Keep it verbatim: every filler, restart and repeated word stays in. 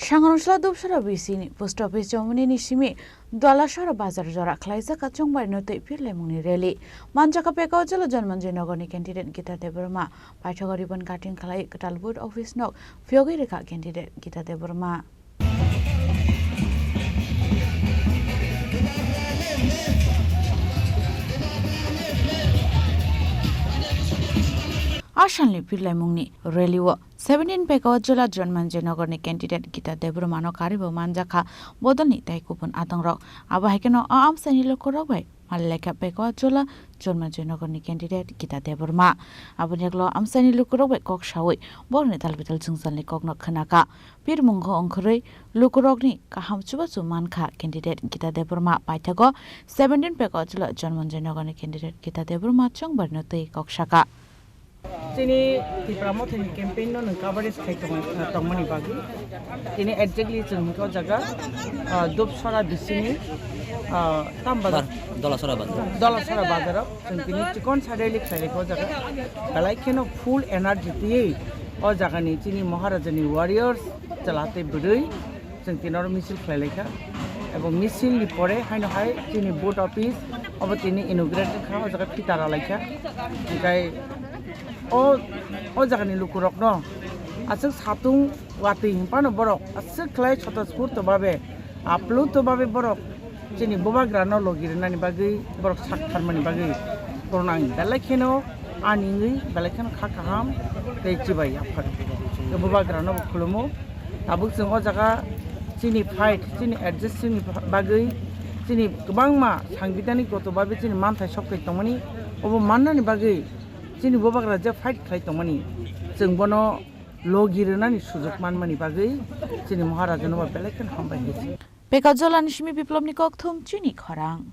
Sangrongchla Dupsara B C ni post office chomoni ni simi Dolasara bazar jora khlaijak Kachung bai no tei pirlaimung ni rally. Manjaka Pekao Jila Janmanjay Nagar ni candidate Gita Debbarma paithago ribbon cutting khlai kwtal vote office nok phiyogwi rwkha candidate Gita Debbarma. Asalni pirlaimungni rally o seventeen Pekao Jila Janmanjay Nagar ni candidate Gita Debbarma no karibo manjakha bodolni tai kubun atongrok. Abo hai kheno a amsaini lukurok bai Malilekha Pekao Jila Janmanjay Nagar ni candidate Gita Debbarma. Aboni yaklo amsaini lukurok bai kok sawi borokni tal bital jwngjalni kokno khwnakha. Pirmungkho ongkhorwi lukurokni kaham chubachu mankha candidate Gita Debbarma paithago seventeen Pekao Jila Janmanjay Nagar ni candidate Gita Debbarma chwng barino twi kok saka. Chini Tipra Mothani campaign no nwng coverage khai tong-, tongmani bagwi. Tini exactly chwng hwnkhe o jaga, ah, Dupsara bisini, ah, tam bazar? Bar-, Dolasara bazar. Dolasara bazaro chwng tini chikon sadeli khlailai o jaga. Belai kheno full energy twiwi o jagani chini Maharajani warriors chwla tei bwrwi chwng tini oro misil khlailaikha. Ebo misil ni pore haino hai chini vote office obo tini inaugurate wngkha, o jaga phita ralaikha. Hingkhai o, o jagani lukurokno aswk satung watwi hinphano borok aswk khlai swtosphurto babe, apluto babe borok chini bubagrano logi rwnani bagwi, borok sak tharmani bagwi borokno ang belai kheno ani wngwi belai kheno kha kaham tei chibai yaphar. Tei bubagrano bo khulumo. Tabuk chwng o jaga chini fight, chini adjust chini bagwi chini kwbangma sangbidhanik goto babe chini manthai sok tongmani, obo mannani bagwi chini bubagra je fight khlai tongmani, chwng bono logi rwnani sujok manmani bagwi chini Maharajano bo belai kheno hambai hai. Pekao Jilani simi Biplobni kokthum chini khorang.